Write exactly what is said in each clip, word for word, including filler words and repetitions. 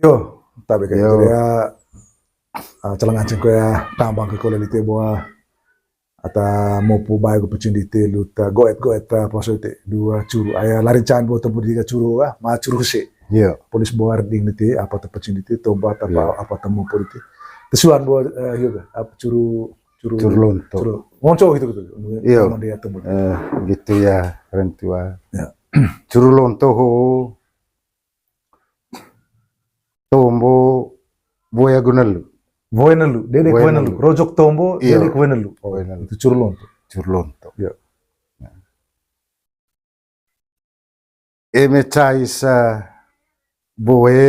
Yo, tabe ka. Yo. Itu dia, ah, calang anceng ko ya, tambang ke kole lite boa. Ata mopo bae ko pecin dite luta, goet-goet ta paso ite, dua curu. Aya lari can bo tempu dite ka curu ah, ma curu se. Iya. Polis boa arding dite, apa ta pecin dite, tomba ta apa, iya, apa ta mopo dite. Tesuan boa, eh, hiyo ka, apa curu, curu, curu lonto. Curu. Ngonco gitu, gitu. Iya. Sama dia tempu. Eh, gitu ya, orang tua. Ya. Curu lonto ho. Tombo boe agu nelu. Boe nelu, dedek boe nelu. Rojok tombo, iya, dedek boe nelu. Oh, boe nelu. Itu curu lonto. Curu lonto. Iya. Eme cai sa boe,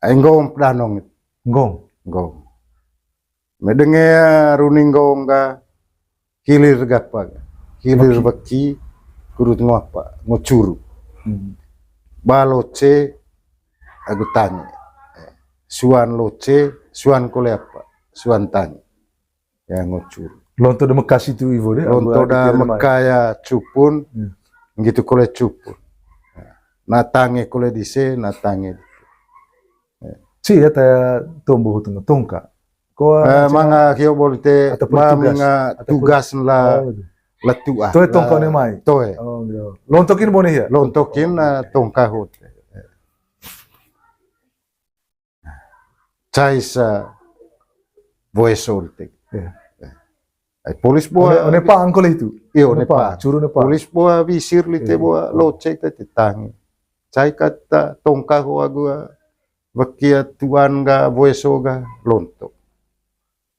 ai nggong danong. Nggong. Nggong. Medenge runi nggong ga, hilir gapa, hilir weki, kudut ngo apa, ngo curu. Hmm. Ba loce agu tangi. Suan loce, suan kole apa, suan tangi. Ya, ngo curu. Lonto da meka situ iwo de, lonto da meka ya cupun, hmm, ngitu kole cupun. Na tangi kole dise, na tangi. Si ya ta tombo hutu tongka. Ko, eh, manga kio boli te, ata poli ma tugas. Minga ata poli tugas la, oh, gitu, la tua. Toe tongka la ne mai. Toe. Oh, gitu. Lontokin bone ya? Lontokin, oh, eh, oke, tongka hot. Cai sa boe soltek. Iya. Ai polis boa. One, one pa angkol itu. Iyo, one pa. One pa. Curu one pa. Polis boa wisir lite, iya, boa locek te tangi. Cai kata tongka ho agu, ah, wekia tuan ga, boe so ga, lonto.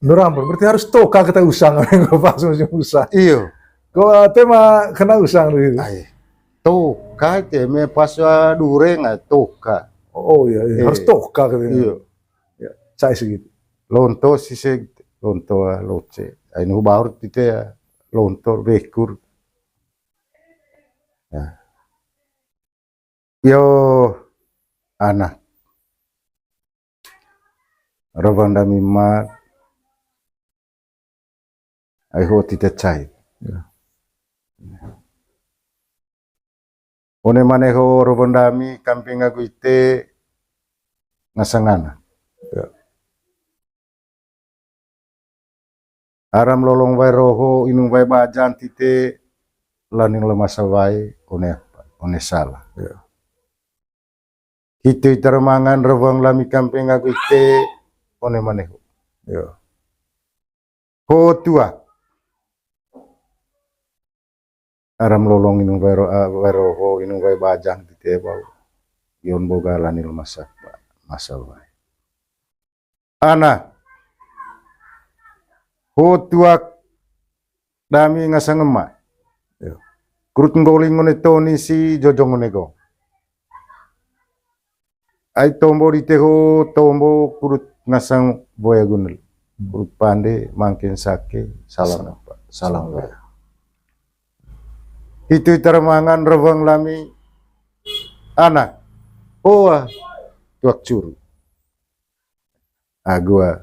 Nurambur, berarti harus toka kita usang, pas musim usang. Iyo. Ko, ah, tema kena usang dulu. Ai. Toka, te me pas, ah, dureng, ah, toka. Oh, iya, iya. Eh. Harus toka katanya. Iyo. Ya, cai segitu. Lonto sisik, lonto, ah, loce. Ai, nu baur tite, ah, lonto, bekur. Ya. Yo, ana. Rawang dami ma. Ai ho tite cai. Ya. One mane ho rawang dami kamping agu ite ngasang ana. Ya. Aram lolong wae roho, inung wae bajang tite, laning lemasa wae, one apa, one sala. Ya. Hitu ita remangan rawang lami kamping agu ite, one mane ho. Ya. Ho tua. Aram lolong inung wae ro-, ah, wae roho, inung wae bajang tite bau. Ion boga lani lemasa, masa wae. Ana. Ho tuak dami ngasang ema. Yo. Kurut nggoling one toni si jojong one gong. Ai tombo dite ho, tombo kurut ngasang boe agu nelu. Hmm. Kurut pande, mangkin sake, salam apa? Salam boe. Hitu ita remangan rawang lami ana. Hoa, tuak curu. Agu, ah,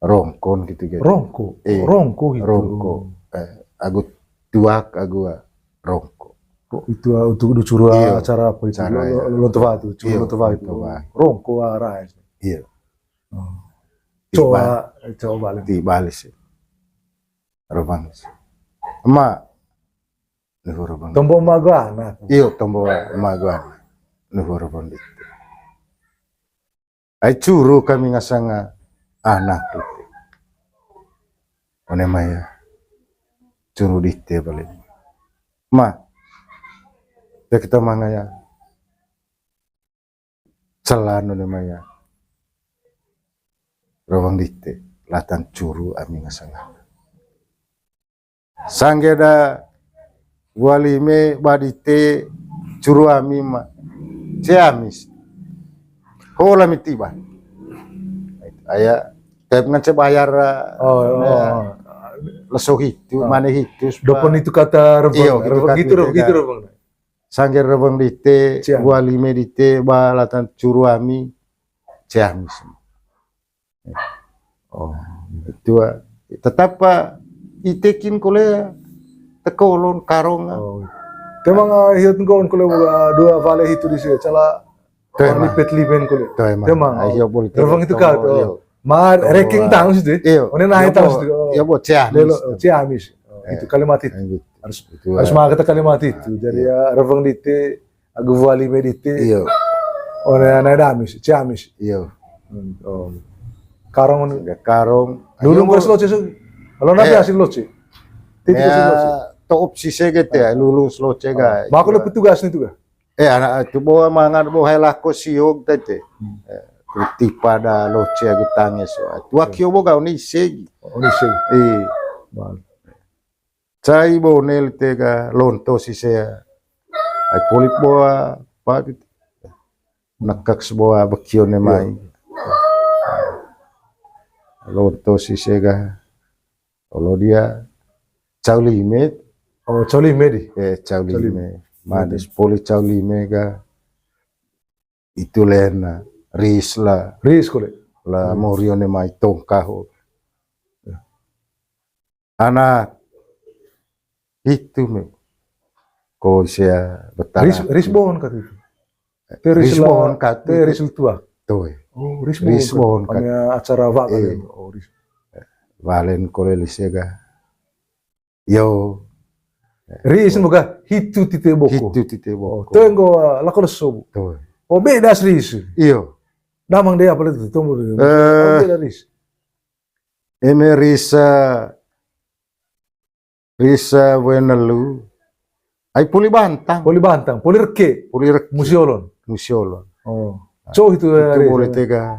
rongkon gitu, gitu. Rongko. Eh, rongko gitu. Rongko. Eh, agu tuak, agu, ah, rongko. Ro-, itu, ah, untuk dicuru, ah, iyo, acara apa itu? Acara, lo-, lo-, ya, lonto batu, curu, iyo, lonto batu. Lonto batu. Rongko, ah, rai. Iyo. Oh. Coba, coba balik. Di balik sih. Rawang sih. Ema. Nuhur bang. Tombo ema gua, nah. Iyo, tombo ema gua. Nuhur bang dite. Ai curu kami ngasang ana tu. One mai ya. Curu dite balik. Ma. Ya kita manga ya. Celan one mai ya. Rawang dite, latan curu ami ngasang ana. Sangge da wali me ba dite curu ami ma. Ciamis. Ho lami tiba. Aya, tep ngance bayar, oh, ya, oh. Leso hitu, ah, mane hitu, dopen itu kata rawang. Iyo, gitu, gitu, gitu, rawang. Sangge rawang dite, cian. Wali me dite, ba latan curu ami, ciamis. Oh. Itu, ah, tetap, ah, itekin kole, tekolon, karong, ah. Oh. Temang, ah, hiut nggon kole, ah, dua vale hitu di sini, cala Toe ma. Lipet limen kole. Toe ma. Toe ma. Ayo, boleh. Reweng itu kau. Iyo. Ma, ranking tang situ. Iyo. One naik tang situ. Iyo, bo, Ciamis. Lelo, Ciamis. Itu kalimat itu. Harus, harus ma kata kalimat itu. Jadi ya, reweng dite, agu wali medite. Iyo. One naik damis, Ciamis. Iyo. Hmm, oh. Karong. Sehingga karong. Lulung. Ayo, terus loce su. Kalau nabi hasil loce. Titik hasil loce. To opsi segete ya, lulung loce ga. Mako lo petugas ni tugas. Eh, anak itu bawa mangan, bawa hai lako siog tete. Hmm. Eh, tipa da loce agu tangis. Tua kio boga oni segi. Oni segi. Eh. Cai bo nel tega lonto sisea. Ai polip boa pa gitu. Nekak seboa bekione mai. Lonto sisega. Olo dia cau lime. Oh, cau lime di? Eh, cau lime. Manis poli cau lime ga. Itu lena ris la. Ris kole. La morione mai tongkaho. Anak itu me. Ko sia betara. Ris, ris bohon kat itu. Te ris bohon kat. Te ris tua. Toe. Oh, ris bohon kat. Ame acara wa kali. Oh, ris. Walen kole lisega. Yo. Ris moga hitu tite boko. Hitu tite boko. Toe nggo lako leso bu. Toe. Oh, beda ris. Iyo. Damang de apa itu tombo. Eh, beda ris. Eme ris, eh, ris, eh, wenelu. Ai poli bantang. Poli bantang, poli reke. Poli reke. Musi olon. Musi olon. Oh. Co hitu, eh, boleh tega.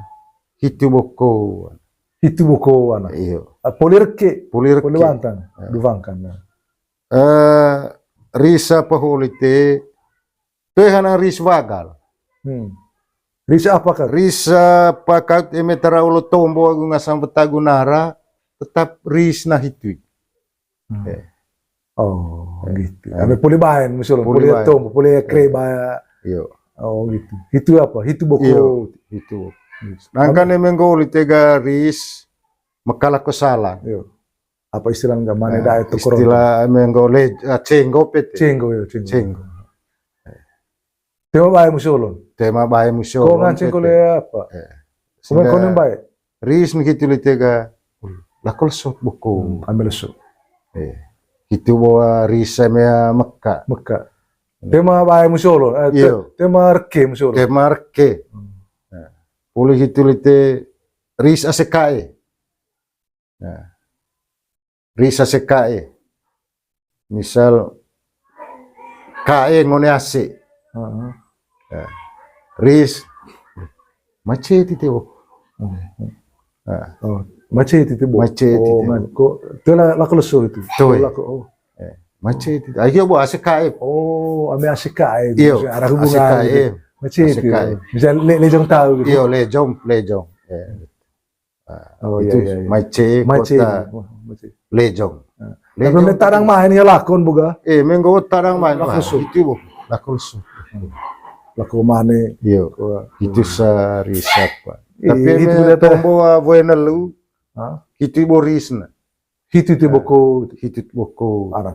Hitu boko. Hitu boko anak. Iyo. Ah, poli reke. Poli reke. Poli bantang. Duvangkan. Eh, ris apa holi te. Toe hana ris wagal. Hmm. Ris apa kat? Ris apa kat eme tara olo tombo agu ngasang wetagu nara, tetap ris na hitu. Hmm. Eh. Oh, gitu. Ame poli baen, misalnya poli tombo, poli kre ba. Iyo. Oh, gitu. Hitu apa? Hitu boko. Iyo, hitu. Nangkan eme nggo oli tega ris, mekala ko salang. Iyo. Apa istilah nggak mana dae to korong. Istilah eme nggo le, ah, cenggo pete. Cenggo, iyo, cenggo. Cenggo. Tema bae musolon. Tema bae musolon. Ko nganceng kole apa? Eh. Komen, komen bae. Ris miki tuli tega. Lakol sot buku. Hmm, ambil sot. Eh. Itu bawa ris eme Mekka. Mekka. Tema bae musolon. Eh, te-, tema reke musolon. Tema reke. Hmm. Nah. Puli hitu lite ris asekae. Nah. Ris ase kae. Misal, kae ngone ase. Heeh. Ya. Ris, macet itu. Hmm. Nah. Oh, macet itu, Bu. Macet itu. Ngan, ko, tela lako leso itu. Toi. Lako, oh. Eh, macet itu. Ayo, Bu, ase kae. Oh, ame ase kae. Iyo, maksudnya arah hubungan ase kae gitu. Macet itu. Ase kae. Misal le-, lejong tahu gitu. Iyo, lejong, lejong. Ya. Ah, oh, itu iya, iya, iya. Maice, Maice, kota. Wah, Maice. Lejong. Ah. Lejong. Tapi me tarang main ya lakon boga. Eh, menggo tarang main. Lakon su. Itu, Bu. Lakon su. Hmm. Lakon mane. Iyo. Wah. Itu sari sapa. Tapi itu me dia tombo, ah, buena lu. Hah? Itu borisna. Hitu ti boko. Hitu ti boko. Arah.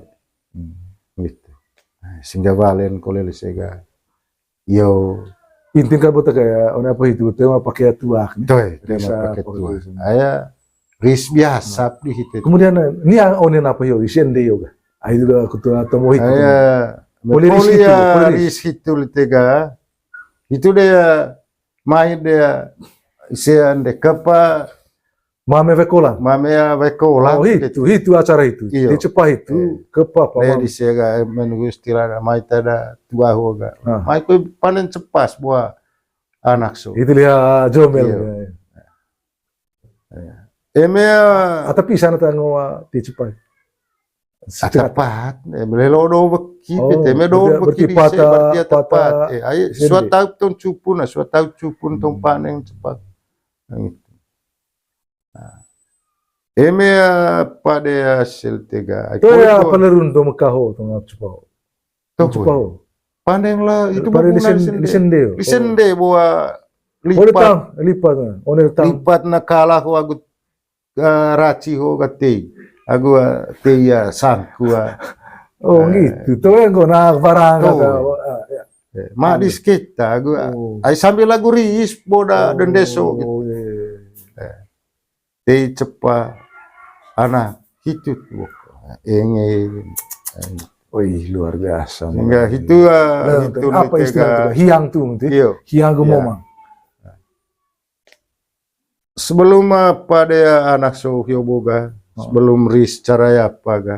Hmm. Gitu. Nah, sehingga valen kolel sega. Iyo. Intin ka bota kaya, one apa hitu, tema pake tuak ni. Toi, tema pake tuak. Aya, ris biasa di hitu. Kemudian, ni yang one apa yo, isi ende yo ga. Ah, itu ga aku tuh, atau mau hitu. Aya, poli ris hitu, poli ris hitu litega. Itu dia, main dia, isi ende kepa, Mame wekolang. Mame ya wekolang. Oh, hitu, hitu acara hitu. Iyo. Di Cepa hitu, ke papa. Di sega menunggu istilah mai tada tua hoga. Ah. Mai ko panen cepas buah anak so. Itu lihat jombel. Iyo. Eme ya. Atau pisah na tango di Cepa. Atapat, eh, lelo do weki, oh, pete me do weki di se, berarti atapat. Eh, ai, sua tau ton cupun, nah, sua tau cupun ton panen cepat. Nah, gitu. Nah. Eme, eh, pade hasil tega. Ai, to ya, palerun to mekaho, to ngap cepaho. To cepaho. Panen lah, itu pade di sende. Di sende, boa lipat. Lipat, nah. One tang. Lipat na kalah wagut raci ho ka tei. Agu, ah, tei ya sangku, ah. Oh, gitu. To yang kau nak barang kata. Oh, ya. Eh, ma di sketa agu, ai sambil lagu ris boda dendeso gitu. Tei cepa anak hitut woko. Enge. Wih, luar biasa. Enggak, hitu, ah, hitu apa istilah itu? Hiang tu, gitu. Hiang ke momang. Sebelum apa dia anak so hio boga, sebelum ris cara ya apa ga.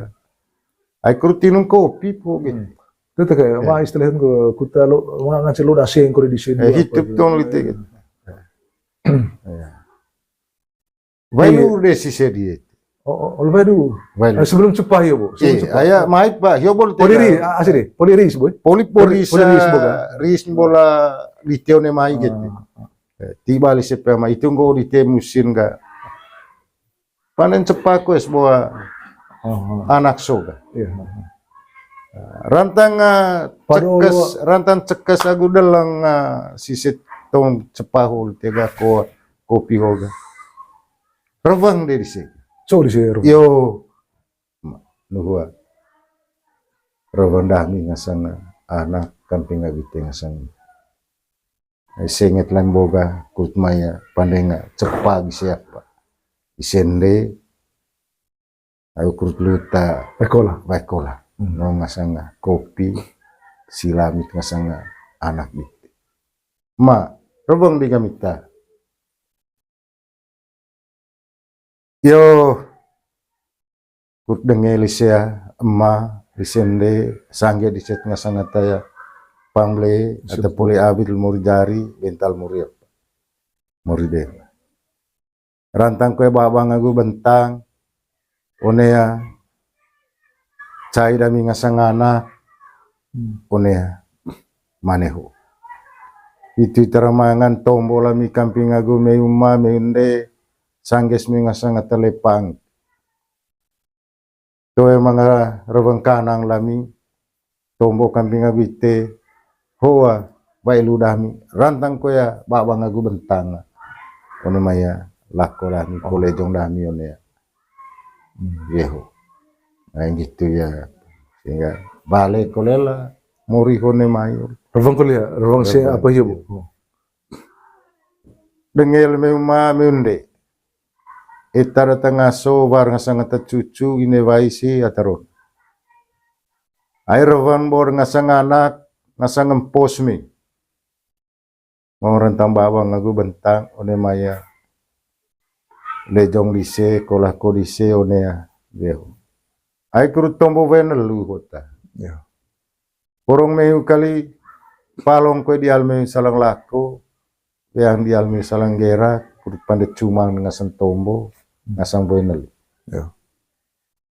Ai kru tinung kopi po gitu. Itu kayak ma istilah itu, kuta lo, ma ngancel lo daseng kore di sini. Eh, hitu tong lite gitu. Wailu de sise die. Oh, oh, oh, wailu. Eh, sebelum cepa hio bo. Sebelum cepa. Aya mai pa hio bo. Poli ri, ah, asli de. Poli ris bo. Poli, poli ris, poli ris bo, ah, ris bola liteo ne mai gitu. Eh, tiba li sepe ma itu nggo di te musin ga. Panen cepa ko es boa anak so ga. Rantang, ah, cekes, rantang cekes agu deleng, ah, sise tong cepa hol tega ko kopi hol ga. Rewang de dise. So dise rewang. Yo. Nuhua. Rewang dami ngasang anak kamping abite ngasang. Ai senget lambo ga kut maya pandenga cepa gise apa. Isende. Ayu kurut luta. Baikola. Baikola. No ngasanga kopi, silamit ngasanga anak gitu. Ma, rewang di gamita. Yo, kut denge lisea, ema, lisende, sangge diset ngasanga taya, pamble, ata poli abit, mori jari, bental mori apa. Mori dema. Rantang kue babang agu bentang, onea, cai dami ngasang anak, onea, maneho. Itu itara mangan tombo lami kamping agu meuma meunde, sangges mi ngasang ata lepang. Toe manga reweng kanang lami, tombo kamping agu ite, hoa, wai luda mi, rantang koya, babang agu bentang. One maya, lako lami, kolejong dami, one ya. Yeho. Nah, gitu ya. Sehingga bale kolela, mori hone mayor. Reweng kolela, reweng se apa hiyo, Bu? Dengel meuma meunde. Eta datang ngaso, war ngasang ata cucu, ine wai si ataron. Ai rewan bor ngasang anak, ngasang empos mi. Mau rentang bawang agu bentang, one maya. Lejong dise, kolah ko dise, one ya. Ai kurut tombo wenelu kota. Ya. Porong meu kali, palong kue dial meu salang lako, weang dial meu salang gerak, kurut pande cumang ngasang tombo, ngasang wenelu. Ya.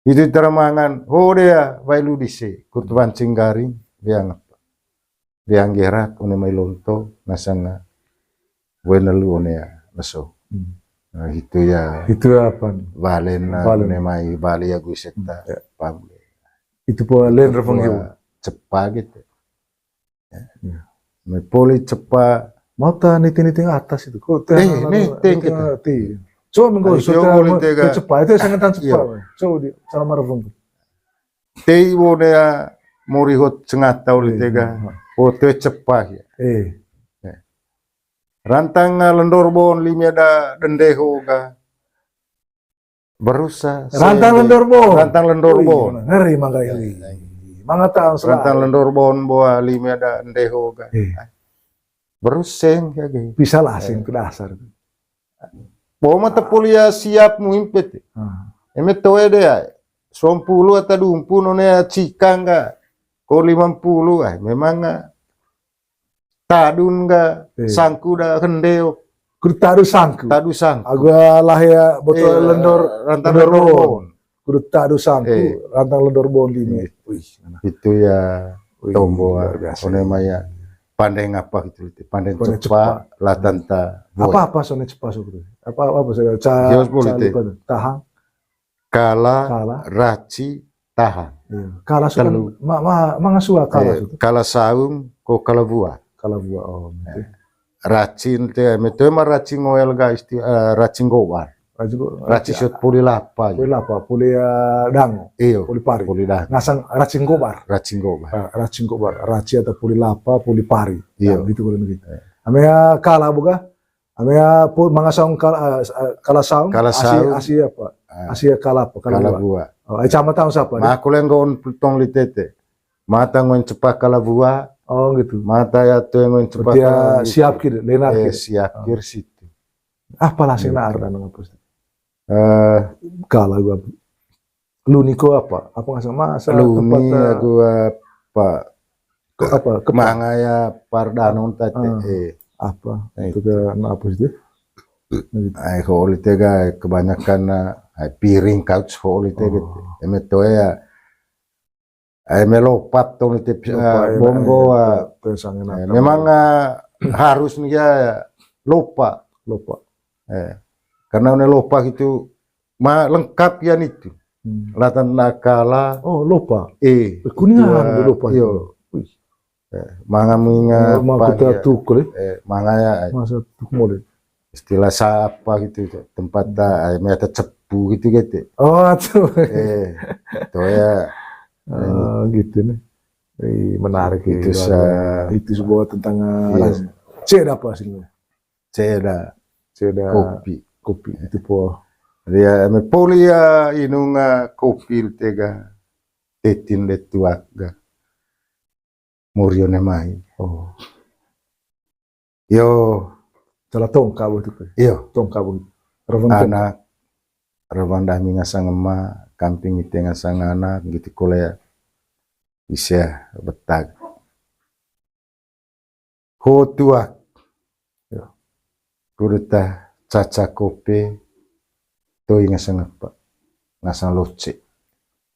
Itu itara mangan, ho dea, wai lu dise, kurut wancing garing, weang apa. Weang gerak, one mai lonto, ngasang wenelu one ya, leso. Nah, itu ya. Itu ya apa? Balen, one mai bale ya gue seta, pamble. Itu po len reweng hiyo. Cepa gitu. Me poli cepa. Mata niti-niti atas itu. Kok teh niti. Coba minggu sudah cepa itu sangat cepa. Coba di sama reweng. Tei wone ya mori hot sengata oli tega. Foto cepa ya. Rantang lendor bon limi ada dendeho ga. Berusa. Rantang lendor bon. Rantang lendor bon. Ngeri mangga ini. Mangga tahu. Rantang lendor bon boa limi ada ndeho ga. Beruseng ya ge. Bisa lah asing ke dasar. Bo mata kuliah siap muhimpet. Eme toe de ai. Suam puluh atau dumpu none cikang ga. Ko lima puluh ai memang tadun ga sangku da hendeo. Kudu tadu sangku. Tadu sangku. Agu lahia botol lendor rantang lendor bon. Kudu tadu sangku rantang lendor bon limi. Wih. Itu ya tombo luar biasa. One maya pandeng apa gitu, pandeng cepa latanta. Apa-apa sone cepa so. Apa-apa sone ca. Tahang. Kala, raci, tahang. Kala suka ma, ma, manga sua kala suka. Kala saung ko kala vua. Kala vua, oh. Racin te, me toe ma racin ngoel ga isti, racin gowar. Racing Gobar. Raci sot poli lapa. Poli lapa, poli, eh, dango. Iyo, poli pari. Poli dango. Ngasang racing gobar. Racing gobar. Ah, racing gobar. Raci atau poli lapa, poli pari. Iyo. Nah, gitu kalau gitu. Iya. Ame, eh, kala boga. Ame, eh, pu-, manga saung kala, eh, eh, kala saung. Kala saung. Asi, asi apa? Ah. Asi kala apa? Kala bua. Kala bua. Oh, eh, sama tahu siapa? Ma aku lenggon pelutong litete. Mata ngoen cepak kala bua. Oh, gitu. Mata ya tuh ngoen cepak kala bua. Siap kir, lenar kir. Eh, siap kir situ. Apa lah sih na arda nang apa sih? Eh, kala gua. Luni ko apa? Apa ngasang masa? Luni tempat, eh, aku apa? Ke apa? Ke apa? Mangaya pardanon tadi. Ah, eh. Apa? Eh. Itu ke na apa sih? Ai, ho oli tega kebanyakan na, ai, piring couch ho oli tega. Oh. Eme toe ya. Eh, melopat tong itu, lopa, eh, enak, bonggo, ya, eh, eh, memang, eh, harus nih ya, lopa. Lopa. Eh, karena udah lopa gitu, ma lengkap ya itu. Hmm. Latan nakala. Oh, lopa. Eh, kuningan itu, eh, lopa. Iyo. Wih. Eh, manga minga. Oh, manga kita tukul, eh. Eh, manga ya, eh. Masa tukul. Istilah siapa gitu, tempat dah, ai, meta cepu gitu, gitu. Oh, tuh. Eh, itu ya. Ah, gitu nih. Ih, menarik itu ya, sa-, itu sebuah tantangan. Iya. Ceda apa sih? Ceda. Ceda kopi. Kopi itu po. Dia me poli ya inung, ah, kopi tega. Tetin de tuak ga. Murion mai. Oh. Yo. Salah tongka bo itu. Iyo. Tongka bo. Rawang tongka. Anak, rawang dami ngasang ema, kamping ite ngasang anak, gitu kole. Bisa betag. Ho tuak. Iyo. Kuruta caca kope, toi ngasang apa? Ngasang loce.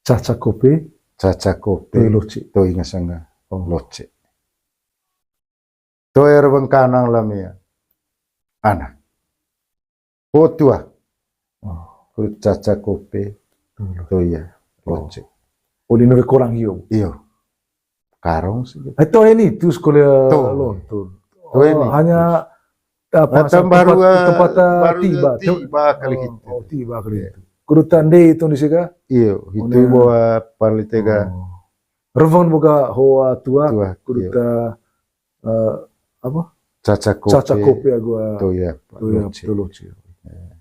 Caca kope? Caca kope, toi loce. Toi ngasang, oh, loce. Toe rawang kanang lamia. Anak. Ho tuak. Oh. Kulit caca kope. Hmm. Toya. Oh. Loce. Oli nore korang iyo. Iyo. Karong sih. Eh, toe nitu sekolah lontun. Toe nitu. Oh, hanya apa, tempat, eh, baru tiba. Tiba kali itu. Oh, tiba kali itu. Kurutan de itu di sika? Iyo, itu bawa palitega. Oh. Rawang boga hoa tuak, kuruta, eh, apa? Caca kope. Caca kope agu, ah, toya, toya, loce. Loce. Eh.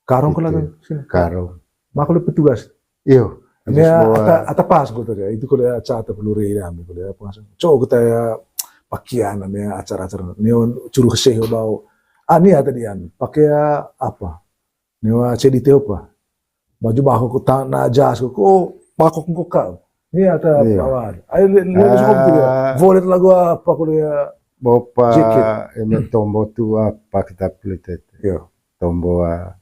Karong kala kan sini. Karong. Mako le petugas. Iyo. Ini ya, ata, ata pas gitu ya. Itu kalau ya, caca peluru ya, ambil kalau ya, apa, cowok kita ya, pakian, ya, acara-acara. Neon curu keseh bau. Ah, ini ya tadi, an. Pakai ya, apa? Newa cedi teo pa. Baju bako ko tana jas ko, ko bako ko ka. Ni ata awan. Ai le, le, suka betul ya. Volet lagu apa ko ya? Bopa, jaket. Eme tombo tu apa kita pelitete. Iya. Tombo, ah,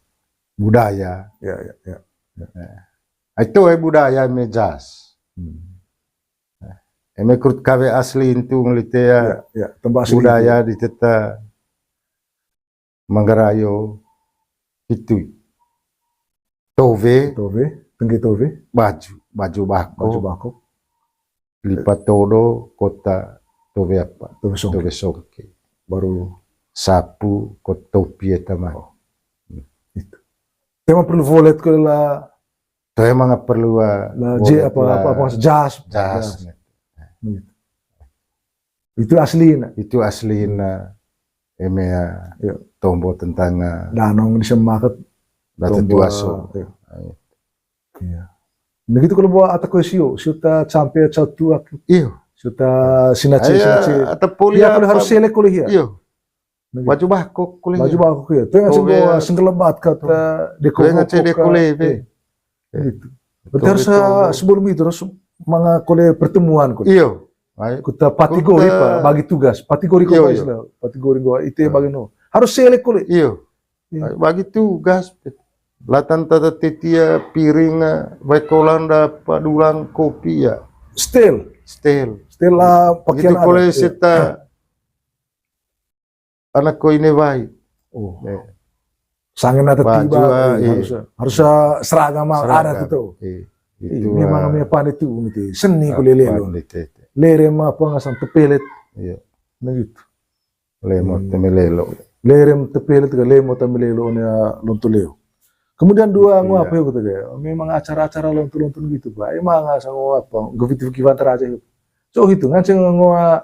budaya. Iya, iya, iya. Ai to, eh, budaya eme jas. Hmm. Eme kurut kawe asli intu ngelite ya. Iya, iya, tempat asli budaya itu. Diteta. Manggarayo, hitui. Towe. Towe, tengge towe. Baju, baju bako. Baju bako. Lipat todo, kota towe apa? Towe songke. Towe songke. Baru sapu, kot topi eta mah. Oh. Hmm. Itu. Tema perlu volet ko la. Toe manga perlu, ah, la je apa, apa, apa, jas. Jas. Jas. Hmm. Itu aslina. Itu aslina. Eme ya, tombo tentang, ah, danong di semaket. Data tombo, tuaso. Iya. Iya. Nah, gitu kalau bawa ata kue sio, sio ta campe cau tuak. Iyo. Sio ta sinace, sinace. Ata poli ya, apa, harus selek kuliah. Iyo. Nah, gitu. Baju bakok kuliah. Baju bakok ya. Tuh yang sing bawa senggelebat kata deko. Tuh yang ngecek deko lebe. Eh. Gitu. Berarti harus, eh, sebelum itu harus manga kole pertemuan kole. Iyo. Kuta patigori pa, bagi tugas. Patigori ko istilah. Patigori ko ite bagi no. Harus selek kole. Iyo. Bagi tugas. Latan tata tetia piring, eh, baik kolanda padulang kopi ya. Stel. Stel. Stel lah pakaian. Gitu kole seta anak ko ine wai. Oh. Eh. Sangen ata tiba, eh, harus, harus, eh, seragam adat itu. Eh, itu memang, ah, memang pandai tu, gitu. Seni ko lelelo. Lerem apa ngasang tepelet. Iya. Nah, gitu. Lemo temelelo. Lerem tepelet ka lemo temelelo ne, ah, lonto leo. Kemudian dua, ngo apa ya, gitu ya. Memang acara-acara lontun-lontun gitu, Pak. Emang asa ngo apa, gevit-gevit kiwan teraja gitu. So gitu, nganceng ngo, ah,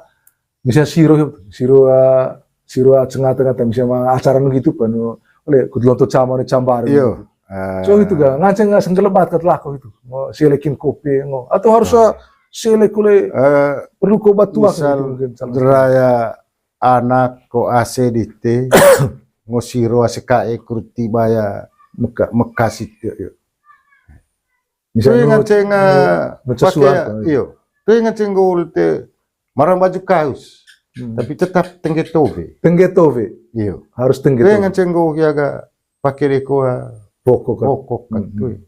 misalnya siro gitu. Siro, ah, siro, ah, cengat-cengat, misalnya acara nu gitu, Pak. Nu, oleh, kudu lontun cama, nu cambar gitu. So gitu, ga. Nganceng, ah, senggelebat kat lako gitu. Ngo, selekin kopi, ngo. Atau harus, ah, selek oleh, perlu ko batu misal gitu mungkin, salah satu. Deraya anak ko ase dite, ngo siro ase kae kurti baya meka, meka situ. Iya, iya. Misalnya nganceng, eh, pakai, iyo. Tuh nganceng gol te marang baju kaos. Hmm. Tapi tetap tengge tobe. Tengge tobe. Iyo. Harus tengge tobe. Tuh nganceng gol ya ga pakai deko, ah, pokok kan. Pokok kan, hmm, tuh.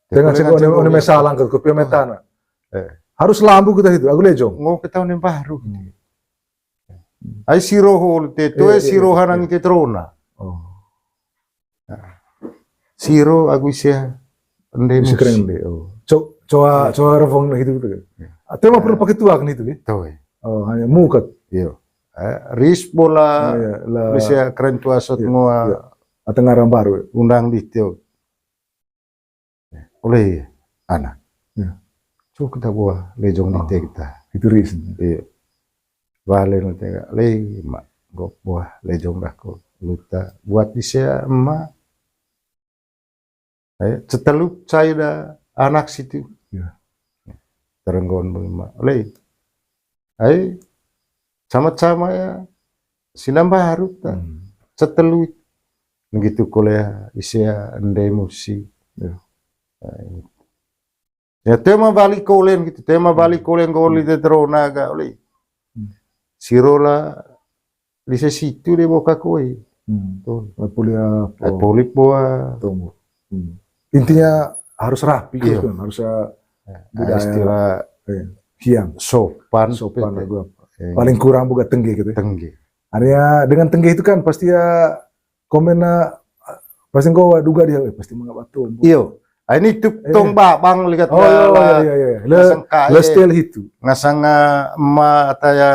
Tuh nganceng gol, one, one mesalang ke kopi metana. Eh. Harus lambu kita itu, aku lejong. Ngo ketahuan yang baru. Hmm. Ai siro hol te, tu, eh, siro hanang ite terona. Oh. Nah. Siro agu ise ende musi. Ende, oh. Co-, coa, coa revong gitu, gitu. Iya. Atau emang perlu pakai tuak nih itu, ya? Tahu, ya. Oh, hanya mukat. Iya. Eh, ris bola, oh, iya, lah. Bisa keren tua sot ngoa. Iya. Atau ngarang baru, ya? Undang di tio. Oleh anak. Iya. Coba kita buah lejong di teh kita. Itu reason. Iya. Bale nanti, le, mak, gok buah lejong dah ko. Luta buat di sea emak. Eh, ceteluk saya dah anak situ. Iya. Terenggon beli mak. Le. Ai, sama-sama ya. Sinamba harus ta. Hmm. Seteluit. Begitu kuliah isi ya, ende musi. Ya. Nah, ini. Ya, tema balik kolen gitu. Tema balik kolen goli te terona ga oli. Hmm. Sirola di situ de boka koi. Hmm. Tuh. Ai poli apa? Ai poli boa. Tunggu. Hmm. Intinya harus rapi gitu kan, harus, eh, budaya, istilah, eh, hiang. Sopan, sopan gitu. Paling kurang buka tengge gitu ya. Tengge. Artinya dengan tengge itu kan pasti ya komen, eh, pasti engkau duga dia, eh, pasti mangga batu. Iyo. Ah, ini tuh tong babang lihat. Oh, iya, iya, iya. Le style itu. Ngasang, eh, emak atau ya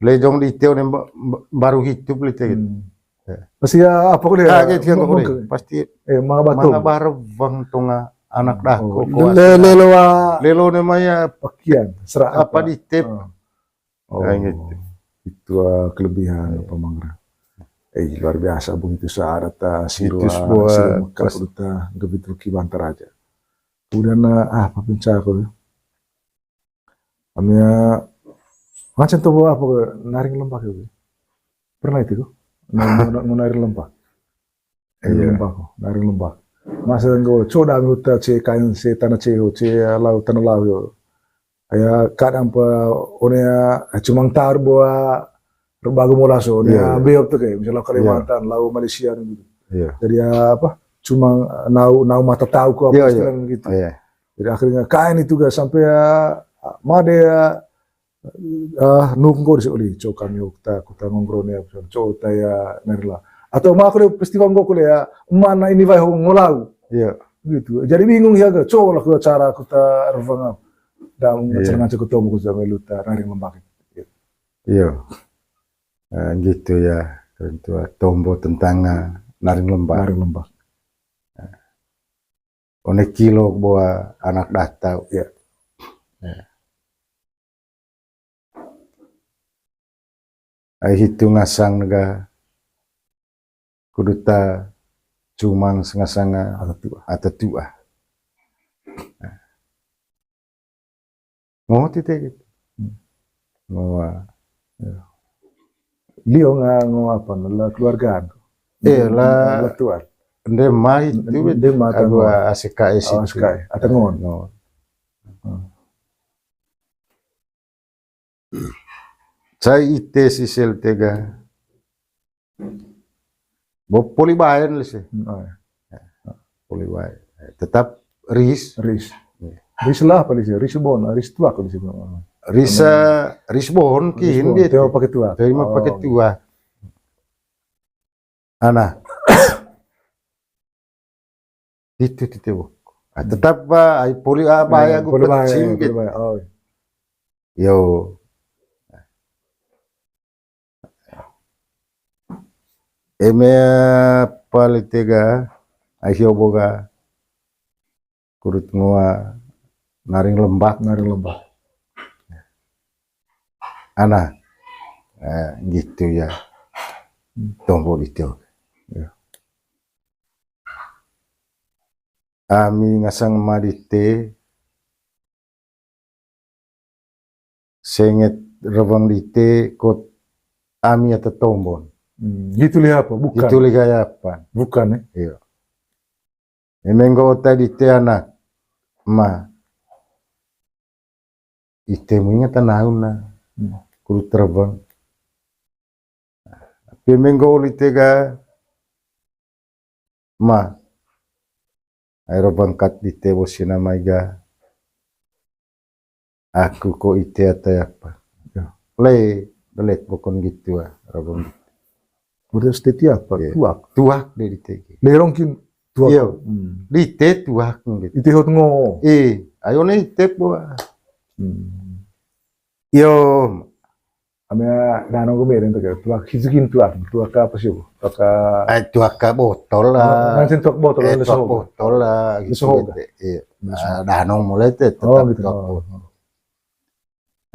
lejong di teo ne ba-, ba-, baru hidup lite gitu. Hmm. Ya. Pasti ya, apa kuliah? Kaget kan kok. Pasti eh, mangga batu. Mangga bareng tonga anak dako. Le-, lelo wa. Lelo ne maya pakian, serak apa di tep. Oh. Kayak gitu. Itu, ah, kelebihan apa mangga. Eh, luar biasa begitu syarat, ah, sirwa, sirwa mekar udah gabit ruki bantar aja. Kemudian, ah, apa pencakup ya? Amia, macam tu apa ke Naring Lembak ya? Pernah itu ko? Naring, naring Lembak. Naring Lembak ko, Naring Lembak. Masa ngo coda anggota ce kain ce tanah ce ho ce lau tanah lau yo. Aya kadang pa one ya cumang tar boa rebagu mola so, one ya beop tu kayak misalnya Kalimantan, lau Malaysia gitu. Iya. Jadi ya apa? Cumang nau, nau mata tahu ko apa istilah gitu. Iya. Jadi akhirnya kain itu ga sampai ya made ya, ah, nunggu di sini, co kami ukta, kuta ngongkrong ya, co ta ya nerla. Atau ma aku le festival nggo kuliah, mana ini vai ho ngolau. Iya. Gitu. Jadi bingung ya ga, co lah ku acara kuta revang. Dan nganceng-nganceng kuta buku sama luta Naring Lembak. Iya. Eh, gitu ya, kerentua tombo tentang, eh, Naring Lembak. Naring Lembak. One kilo boa anak datau. Ya. Ya. Ai hitu ngasang nega kudu ta cumang sengasanga ata tua. Ata tua. Nah. Ngo tite gitu. Hmm. Ngo, ah. Ya. Lio nga ngo apa, la keluarga. Eh, la, la tuan. Nde mai tu, nde mai aku tuan. Asik kae situ. Asik kae, ata ngon. Ngon. Hmm. Sai ite sisel tega. Bo poli baen lese. Hmm, oh, ya. Ya, poli baen. Tetap ris. Ris. Ya. Ris lah apa lese? Ris bon, ris tuak lese. Ris, eh, ris bon, kin dia. Tema pakai tuak. Tema pakai tuak. Ana. Itu, itu. Ah, tetap, ah, ai poli, ah, baya gu pecim gitu. Oh. Yo. Eme pali tega. Ai hio bo ga, kudut ngoa naring lembak. Naring lembak. Ana, eh, gitu ya. Tombo dite. Ya. Ami ngasang ema dite, senget reweng dite, kut ami ata tombon. Hmm, gitu liha apa? Bukan. Gitu liha apa? Bukan, ya? Iya. Memeng nggo ota dite anak, ma. Ite mu ingat anauna. Hmm. Kudut reweng. Tapi memeng nggo oli te ga, ma. Ai reweng kat dite bosi na mai ga. Aku ko ite ata apa. Ya. Le, belet bokon gitu ah, reweng gitu. Berarti state apa? Iya. Tuak. Tuak de dite. Le rongkin tuak. Iya. Hmm. Dite tuak gitu. Ite hot ngo. Eh, ayo nih tep bo. Hmm. Yo. Ami danong ko meren tuh, tuak hitu kin tuak. Tuak apa sih, Bu? Tuak, eh, tuak botol lah. Nang sin tuak botol, eh, tuak botol lah, gitu. Iya. Nah, danong mulai teh tetap gitu. Oh.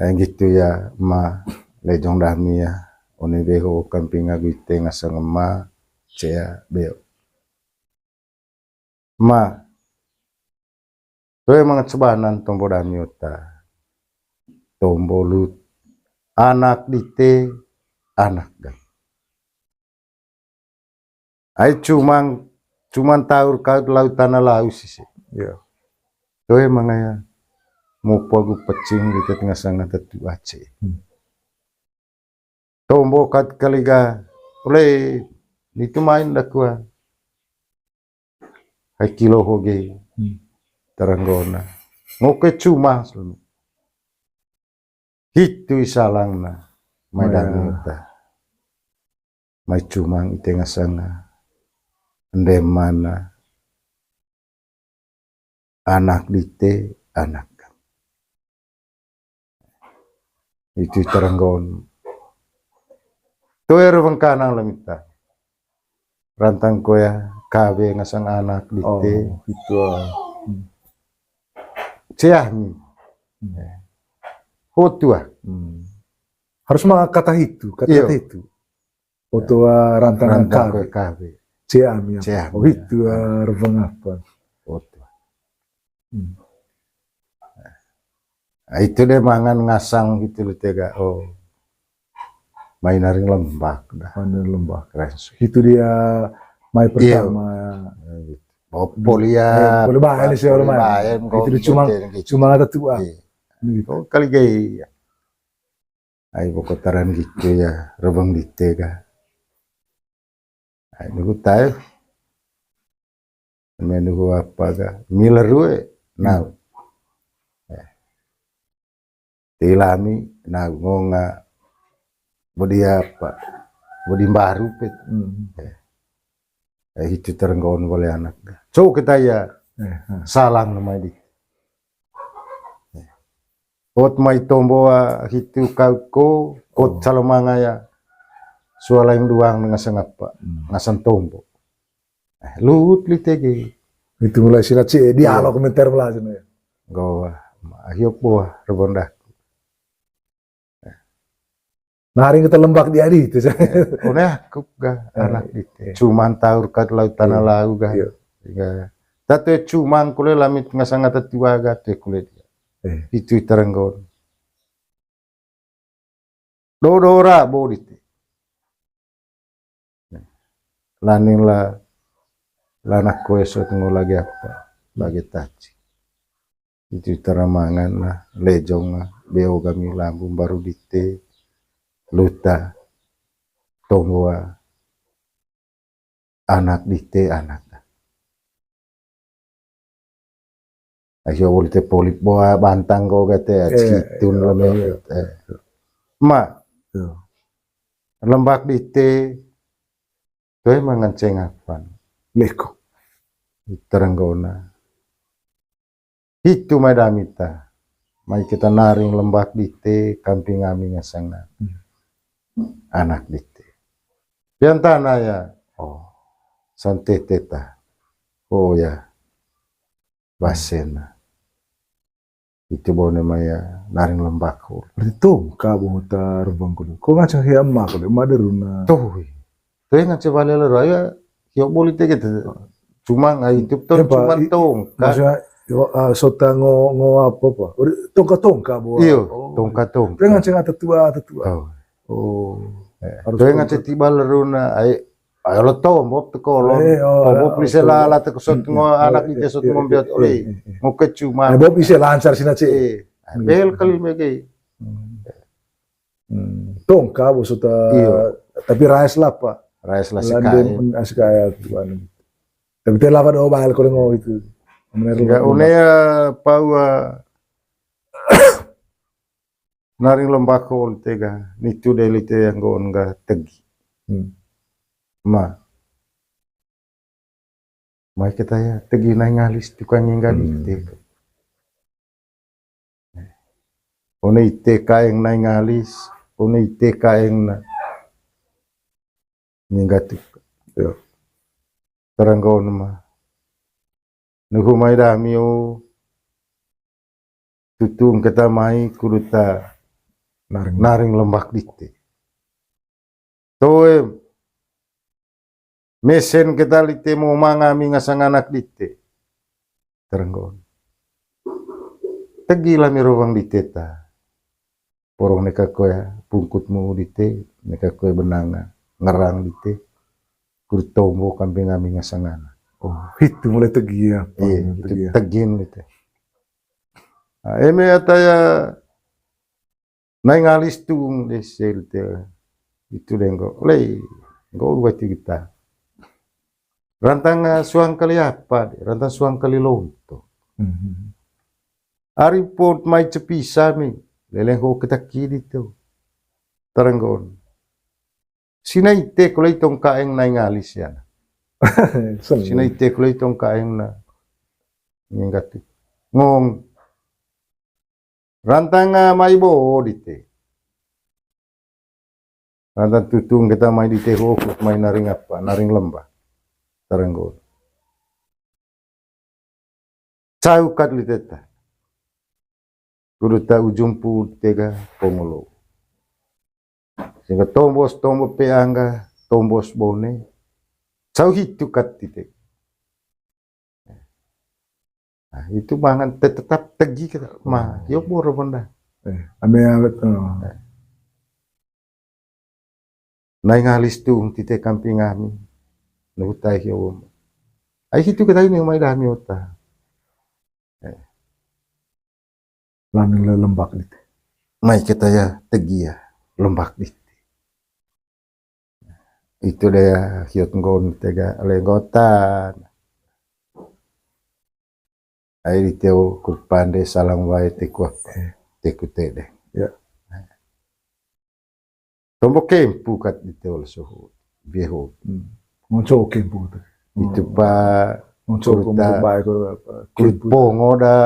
Eh, gitu ya, ma, lejong dami ya. Oni beho kamping agu ite ngasang ema, cea, beo. Ma, toe mangat sebanan tombo dami ota. Tombo lut. Anak dite, anak ga. Ai cumang, cuman taur kaut lau tana lau sisi. Iya. Toe mangaya mopo agu pecing dite tengah sanga tetu ace. Hmm. Tombo kat kaliga, ole, nitu main dakua. Hai kilo hoge, hmm, taranggona. Ngoke cuma, hitu i salangna, mai dami ota. Mai cumang ite ngasanga, ende mana, anak dite, anak. Itu taranggon. Toe reweng kanang lamita. Rantang koya kawe ngasang anak dite. Oh, itu, ah. Hmm. Ceah mi. Hmm. Hotua. Hmm. Harus ma kata hitu, kata, iyo, kata hitu. Oto, ah, rantang, rantang kawe. Kawe. Ceami apa? Ceami. Oh, itu, ah, reweng apa? Oto. Hmm. Ah, itu deh mangan ngasang gitu loh tega. Oh. Mai naring lembak dah. Mai naring lembak. Keren sih. Itu dia mai, iyo, pertama. Eh, gitu. Oh, poli ya. Eh, poli bahan sih orang mah. Itu cuma, gitu, cuma kata tua. Iya. Gitu. Oh, kali gaya. Ai, bokotaran gitu ya, reweng dite ga. Ai, nunggu tae. Eme nunggu apa ga? Miler we, nau. Hmm. Eh. Tilami, nau ngonga. Bodi apa? Bodi mbaru pet. Hmm. Eh. Eh, itu terenggaon boleh anak. Coba kita ya, eh, eh, salang namanya di. Ot mai tombo, ah, hitu kau ko, kot, oh, salomanga ya. Sualaing duang dengan sengapa, hmm, ngasan tombo. Eh, luhut lite ge. Itu mulai sila cie, dialog, iya, komentar belajar ya. Gowa, ahiok buah, rebondaku. Naring kita lembak di ari itu. One aku ga, eh, anak dite. Iya. Cuman taur kat lau tana, iya, lau ga. Iya. Ga. Tate cumang kule lamit ngasanga tetua ga te kule dia. Eh. Itu terenggon. Dodo ra bo dite. Laning la, lanak kue sot ngo lagi apa? Lagi taci. Itu taramangan lah, lejong lah, beo gami lambung baru dite, luta, tomboa, anak dite, anak. Ayo, wali te polip boa, bantang ko gate, eh, cikitun, eh, lame, eh, eh. Ma, iya, lembak dite, toe mangan cengapan. Leko. Terenggona. Hitu mai damita. Mai kita naring lembak dite, kamping ami ngasanga. Hmm. Anak dite. Pian tana ya. Oh. Sante teta. Oh ya. Basen. Itu bo ne mai ya, Naring Lembak ho. Berarti tongka bo ta rewang kole. Ko ngaca hia emak kole, emak de runa. Tuh. Tuh ngaca bale lero ya, yo boleh te gitu. Cuma nggak hidup tuh cuma tongka. Maksudnya, yo, ah, sota ngo, ngo apa, apa? Tongka-tongka bo. Iyo, tongka-tongka. Tuh ngaca ngata tua, ngata tua. Oh. Tuh ngaca tiba leruna, ai, ayo lo tombo teko lo. Tombo pise lala teko sot ngo anak ite sot ngo biot oleh. Ngo kecuma. Bob ise lancar sina ce. Bel kali mege. Tongka bo sota. Iyo. Tapi rais lapa. Rais lasi kae. Asi kae tuan. Tapi te lapa do bal kole ngo itu. Enggak, une ya, paua. Naring Lembak ho lite ga, nitu de lite yang nggoon ga tegi. Ma. Mai kita ya, tegi nai ngalis tukang nyengga dite. One ite kaeng nai ngalis, one ite kaeng na nyengga tuka. Terenggon ma. Nuhu mai dami o. Tutung keta mai kudu ta Naring Lembak dite. Toe mesen keta lite mo manga mi ngasang anak dite. Terenggon. Tegi lami rowang dite ta. Porong neka koe pungkut mu dite, neka koe benanga ngerang dite. Kudu tombo kamping ami ngasang anak. Oh, hitu mulai tegi ya. Iya, itu tegi mulai te. Eme ata ya nai ngalis tuung de sel te. Itu de nggo. Lei, nggo uwati kita. Rantang suang kali apa de? Rantang suang kali lonto. Ari pot mai cepisa mi. Leleng ho kita kidi tu. Terenggon. Sina ite kulai tong kaeng nai ngalis ya. Sina ite kulai tong kaeng na. Nyengga tu. Ngong. Rantang mai bo dite. Rantang tutung kita mai dite ho, mai Naring apa, Naring Lembak. Terenggon. Cau kat lite ta. Kudu ta ujung put tega pongolo. Sehingga tombos tombo peangga, tombos bone. Cau hitu kat tite. Nah, itu mangan te-, tetap tegi kita. Ma, yo boro benda. Ame awet. Nai ngalis tuung tite kamping ami. Nuhutai hio. Ai hitu kita ini mai dami ota. Lami le-, lembak dite. Mai kita ya tegi ya lembak dite. Itu de ya hiot nggon tega lenggotan. Ai dite o kurpande salang wae teku apa. Teku tede. Ya. Tombo kempu kat dite ol suhu. Biehu. Ngonco kempu tu. Itu pa ngonco kempu bae ko apa. Kempu. Pongo da,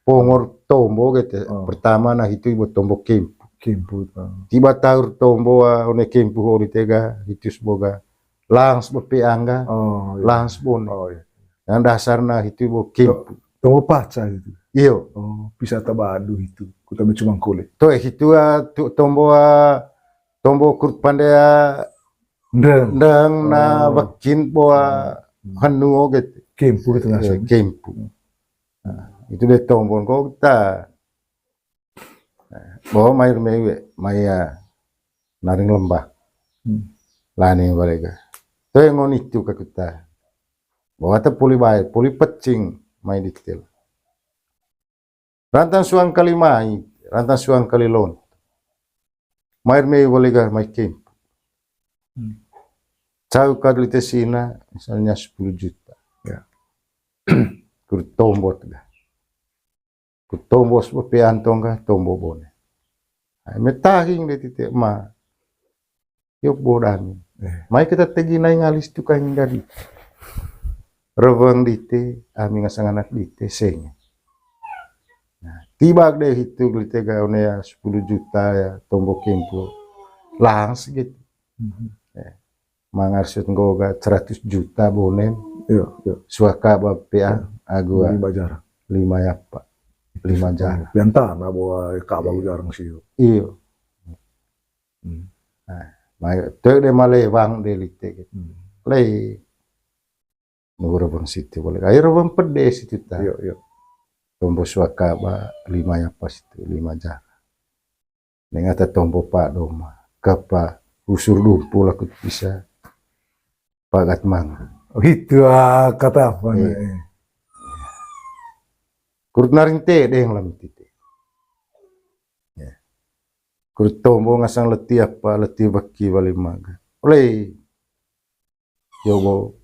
pongor tombo gitu. Pertama na hitu ibu tombo kempu. Kempu. Tiba taur tombo, ah, one kempu ho dite ga, hitu sboga. Langs bepe angga. Oh, iya. Langs bone. Oh, iya. Yang dasarna hitu bo kempu. Tombo paca itu. Iyo. Oh, bisa tabadu itu. Kutami cuma kole. Toe hitu, ah, tu-, tombo, ah, tombo kurpande, ah, ndeng. Ndeng na wakin bo, ah, hanu gitu. Kempu itu nasi. Kempu. Nah, itu de tombo ko kita. Bo mai rume we, mai ya Naring Lembak. Lani bale ga. Toe ngoni tu ka kita. Bo ata puli bae, puli pecing mai dite. Rantang suang kali mai, rantang suang kali lon. Mai rume bale ga mai kempu. Cau kali te sina, misalnya sepuluh juta. Ya. Kudu tombot ga. Ku tombos bepe antong ga tombo bone. Ai, metahing de tite ma. Yok bo dami. Mai kita tegi nai ngalis tukang gari. Reweng dite, ami ngasang anak dite, seng. Nah, tibak de hitu beli tega one ya sepuluh juta ya tombo kempu. Langs gitu. Mangar sut nggoga seratus juta bonen. Iyo, iyo. Sua Ka'bah pea agu lima jarang. Lima yapa. Lima jarang. Pea tanah bawa Ka'bah jarang sio. Iyo. Hmm. Nah, mai, toe de male bang de lite gitu. Hmm. Lei. Nunggu rebeng situ boleh. Ayo rebeng pede situ ta. Iyo, iyo. Tombo sua Ka'bah lima yapa situ, lima jarang. Neng ata tombo pa doma, kapa husur dumpu laku bisa pagat manga. Oh, itu, ah, kata apa nih? Iya. Kurut naring te deng lam titi. Ya. Kurut tombo ngasang leti apa, leti baki bali maga. Oleh, yobo.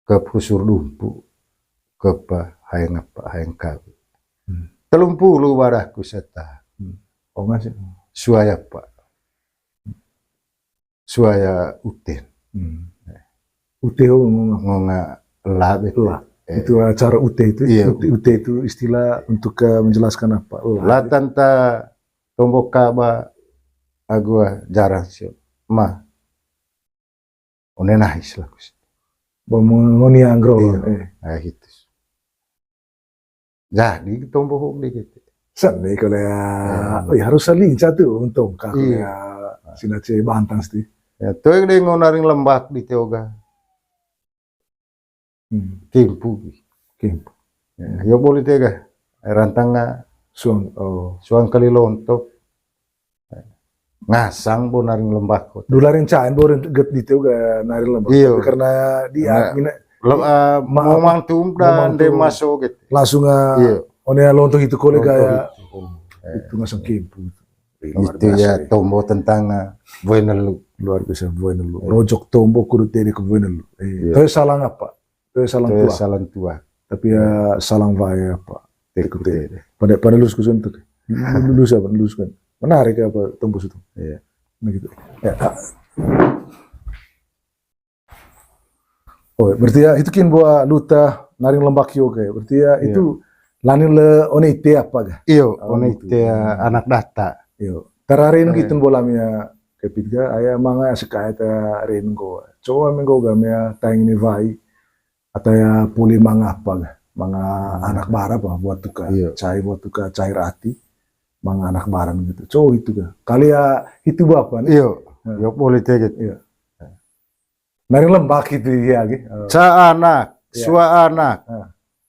Kep husur dumpu, kepa hayang apa, hayang kawi. Hmm. Telung pulu barahku seta. Hmm. Oh, ngasih. Suaya apa? Suaya uten. Hmm. Ute ho ngonga. Ngonga la bete. La. Eh. Itu acara ute itu. Iya. Ute, ute itu istilah untuk, eh, menjelaskan apa? La. La tanta tombo Ka'bah agu jarang sio. Ma. One nahis laku si. Ba mo-, ngoni anggro. Iya. Eh. Ah, gitu. Jadi tombo ho de gitu. Seni kalau ya, iya. Oh, ya harus saling satu untung kak. Iya. Ya, sina ce bantang sti. Ya, toe de ngo naring lembak di te oga. Hmm. Kimpu. Kimpu. Ya, yo boleh te ga. Rantang nga. Suang, oh. Suang kali lontok. Ngasang bo naring lembak ko. Dularin cain bo rin get di teu ga naring lembak. Iyo. Tapi karena dia mina lem-, eh, ma-, momang tum dan momang tum. De maso gitu. Langsung, eh, iyo. One lontok itu kole gaya. Itu ngasang kimpu. Luar biasa, ya. Tombo tentang, eh, Boy Nelu. Luar biasa Boy Nelu. Iya. Rojok tombo kudu tadi ke Boy Nelu. Iya. Tapi salah apa? Toe salang tua. Salang tua. Tapi ya salang wae apa? Teku te. Pada, pada lulus ku suntuk. Lulus apa? Lulus kan. Menarik apa tembus itu? Iya. Nah, gitu. Ya. Oh, berarti ya itu kin buat luta naring lembak yoga ya. Berarti ya itu lanin le one ite apa ga? Iyo, oh, one ite anak data. Iyo. Tararin gitu bolam ya kepit ga aya manga sekaya ta rin go. Coba menggo ga mea taing ni wai. Atau ya puli manga apa ga, manga anak bara apa buat tuka, iya. Cai buat tuka, cai rati, manga anak baran gitu. Cowok itu ga. Kali ya itu bapak nih. Iyo, yo boleh te gitu. Iya. Naring lembak itu ya gitu. Ca anak, sua anak.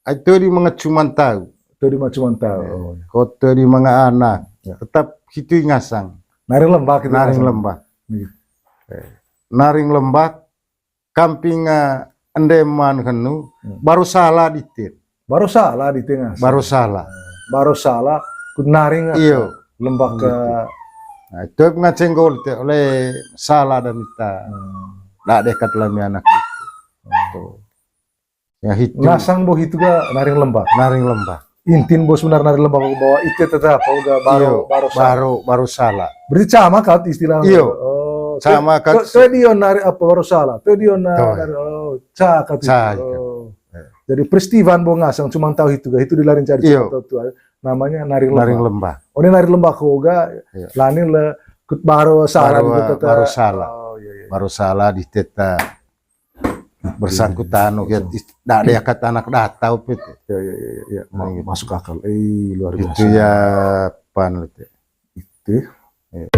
Ai teu di manga cuman tau. Teu di manga cuman tau. Iya. Oh, iya. Ko teu di manga anak, tetap hitu ngasang. Naring lembak itu. Naring lembak. Iya. Naring lembak, kamping, eh, endeman henu, baru salah ditit. Baru salah di tengah. Baru salah. Baru salah, ku naring. Iyo. Lembak ke. Nah, itu ngaceng gol te oleh salah dan mita. Hmm. Dak dekat lami anak itu. Hmm. Tuh. Ya, hitu. Ngasang bo hitu ga naring lembak. Naring lembak. Intin bos benar naring lembak bahwa itu tetap udah baru, iyo, baru salah. Baru, baru salah. Berarti sama kan istilah. Iyo. Oh, sama kan. Tuh, tuh dia naring apa baru salah. Tuh dia naring, oh, cakap itu. Cakap. Oh. Iya. Jadi peristiwa bo ngasang cuma tahu itu ga, itu dilarin cari, iyo, cuma tahu tuh namanya naring lembak. Naring lembak. Oh, ini naring lembak ko ga, iya, lanin le kut baru salah. Baru, gitu, baru salah. Oh, iya, iya. Baru salah di teta. Bersangkutan, oke, dak ada kata anak dak tahu, Pit. Ya, ya, ya, ya, ya. Nah, gitu. Masuk akal. Eh, luar biasa. Itu ya, pan, Pit. Itu. Ya.